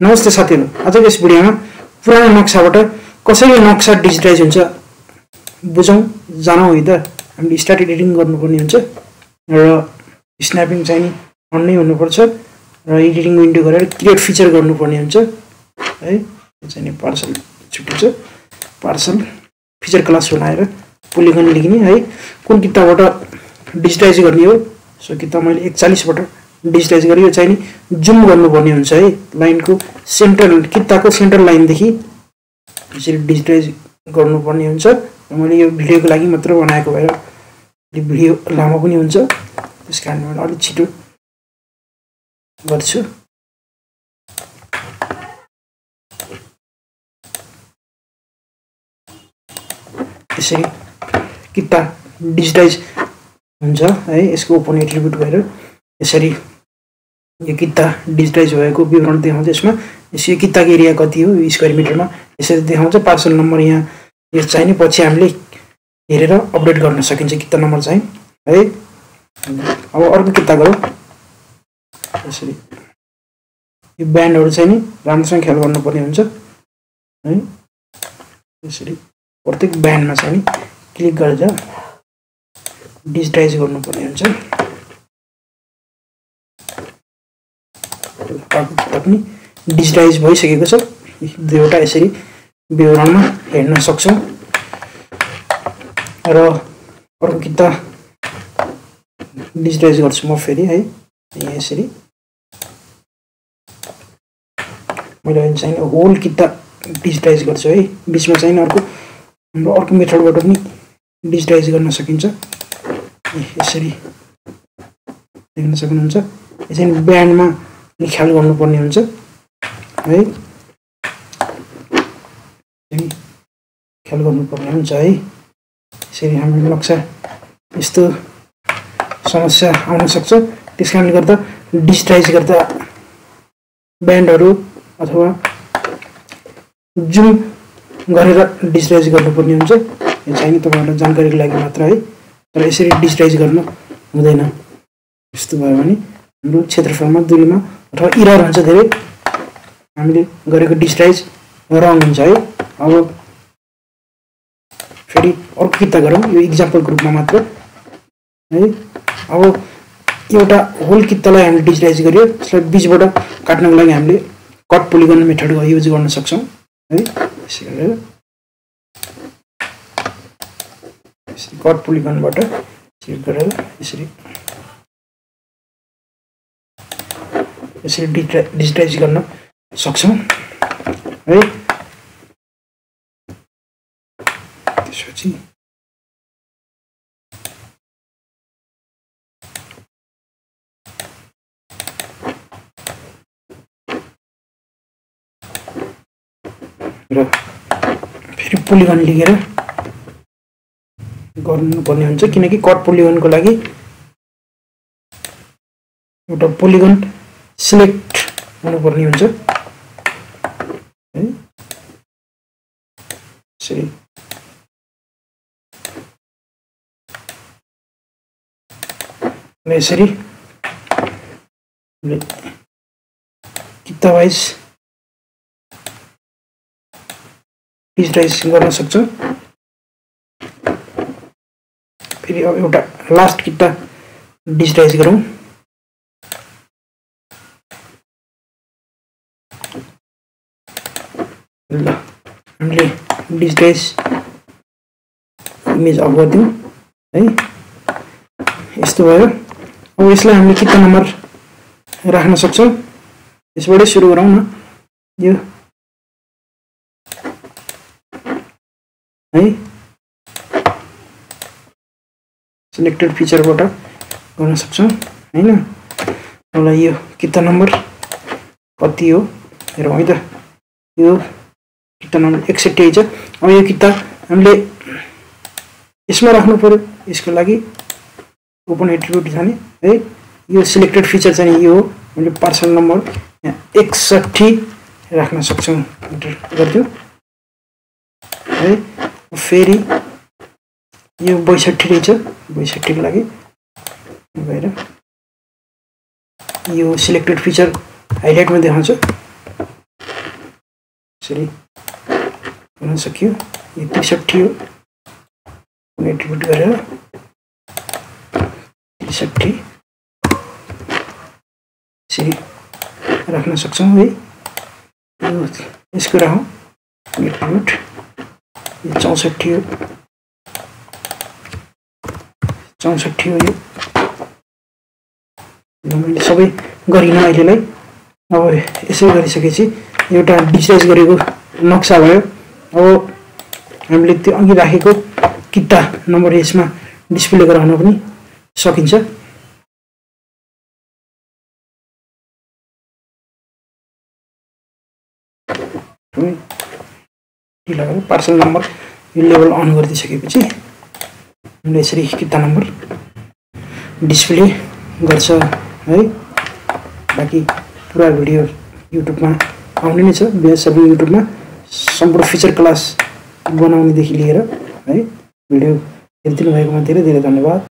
नमस्ते साथीहरु, आजको यस भिडियोमा पुरानो नक्साबाट कसरी नक्सा डिजिटाइज हुन्छ बुझौं जानौं है त। हामीले स्टार्ट एडिटिङ गर्नुपर्ने हुन्छ र स्न्यापिङ चाहिँ नि अन नै हुनुपर्छ र एडिटिङ विन्डो गरेर क्रिएट फिचर गर्नुपर्ने हुन्छ है। यो चाहिँ नि पार्सल छुट्टिन्छ, पार्सल फिचर क्लास बनाएर पोलिगन लेख्ने है। कुन किताबाट डिजिटाइज गर्ने हो, सो किताब मैले 41 बाट डिजिटाइज गरे। यो चाहिँ नि जुम गर्नुपर्ने हुन्छ है, लाइनको सेन्टर किताबको सेन्टर लाइनदेखि यसरी डिजिटाइज गर्नुपर्ने हुन्छ। मैले यो भिडियोको लागि मात्र बनाएको भएर यो भिडियो लामो पनि हुन्छ, त्यसकारण मैले अलि छिटो गर्छु। यसरी किताब डिजिटाइज हुन्छ है। यसको ओपन एट्रिब्युट भएर यसरी यो किताब डिजिटाइज भएको विवरण देखाउँछ। यसमा यो किताबको एरिया कति हो स्क्वायर मिटरमा यसरी देखाउँछ। पार्सल नम्बर यहाँ यो चाहिँ नि पछि हामीले हेरेर अपडेट गर्न सकिन्छ किताब नम्बर चाहिँ है। अब अर्को किताब गरौँ। यसरी यो ब्यान्डहरु चाहिँ नि राम्रोसँग ख्याल गर्नुपर्ने हुन्छ है। यसरी प्रत्येक ब्यान्डमा चाहिँ नि क्लिक गरेर डिजिटाइज गर्नुपर्ने हुन्छ। पनि डिजिटाइज भइसकेको छ। दुईवटा यसरी विवरणमा हेर्न सक्छौं र अर्को किताब डिजिटाइज गर्छु म फेरि है। यसरी मैले चाहिँ होल किताब डिजिटाइज गर्छु है। बीचमा चाहिँ अर्को मेथडबाट पनि डिजिटाइज गर्न सकिन्छ। यसरी देख्न सक्नुहुन्छ। यो चाहिँ ब्यान्डमा ख्याल गर्नुपर्ने हुन्छ है, ख्याल गर्नुपर्ने हुन्छ है। यसरी हाम्रो नक्सा यस्तो समस्या आउन सक्छ, त्यसकारणले गर्दा डिजिटाइज गर्दा ब्यान्डहरु अथवा जुम गरेर डिजिटाइज गर्नुपर्ने हुन्छ। यो चाहिँ नि तपाईहरुलाई जानकारीको लागि मात्र है, तर यसरी डिजिटाइज गर्न हुँदैन। यस्तो भयो भने हाम्रो क्षेत्रफलमा दूरीमा अथवा एरर हुन्छ, धेरै हामीले गरेको डिजिटाइज रङ हुन्छ है। अब फेरि अर्को किताब गरौँ, यो इक्जाम्पलको रूपमा मात्र है। अब एउटा होल किताबलाई हामीले डिजिटाइज गर्यो, त्यसलाई बीचबाट काट्नको लागि हामीले कट पोलिगन मेथडको युज गर्न सक्छौं है। यसरी गरेर यसरी कट पोलिगनबाट चेक गरेर यसरी डिजिटाइज गर्न सक्छौं है। त्यसपछि र फेरि पोलिगन लिएर गर्नुपर्ने हुन्छ, किनकि कट पोलिगनको लागि एउटा पोलिगन सिलेक्ट हुनुपर्ने हुन्छ है। यसरी यसरी किताब वाइज डिजिटाइज गर्न सक्छौं। फेरि अब एउटा लास्ट किताब डिजिटाइज गरौँ। ल हामीले डिजिटाइज इमेज अफ गरिदिउँ है। यस्तो भयो। अब यसलाई हामीले किताब नम्बर राख्न सक्छौं। यसबाटै सुरु गरौँ न। यो है सिलेक्टेड फिचरबाट गर्न सक्छौं हैन। अब यो किताब नम्बर कति हो हेरौँ है त। यो किताब नम्बर 61 छ। अब यो किताब हामीले यसमा राख्नु पर्यो, यसको लागि ओपन एट्रिब्युट जाने है। यो सिलेक्टेड फिचर चाहिँ यो हो। हामीले पार्सल नम्बर यहाँ 61 राख्न सक्छौं, इन्टर गर्दियौ है। फेरि यो 62 रहेछ, 62 को लागि भएर यो सिलेक्टेड फिचर हाइलाइटमा देखाउँछ। यसरी गर्न सकियो। यो 63 हो, कुनै एट्रिब्युट गरेर 63 यसरी राख्न सक्छौँ है। यसको राखौँ एट्रिब्युट, यो 64 हो, 64 हो यो। मैले सबै गरिनँ अहिलेलाई। अब यसै गरिसकेपछि एउटा डिजिटाइज गरेको नक्सा भयो। अब हामीले त्यो अघि राखेको किता नम्बर यसमा डिस्प्ले गराउन पनि सकिन्छ। लगाएर पार्सल नम्बर यो लेभल अन गरिदिसकेपछि हामीले यसरी किता नम्बर डिस्प्ले गर्छ है। बाँकी पुरा भिडियो युट्युबमा आउने नै छ। बेसब्री युट्युबमा सम्पूर्ण फिचर क्लास बनाउनेदेखि लिएर है भिडियो हेरिदिनु भएकोमा धेरै धेरै धन्यवाद।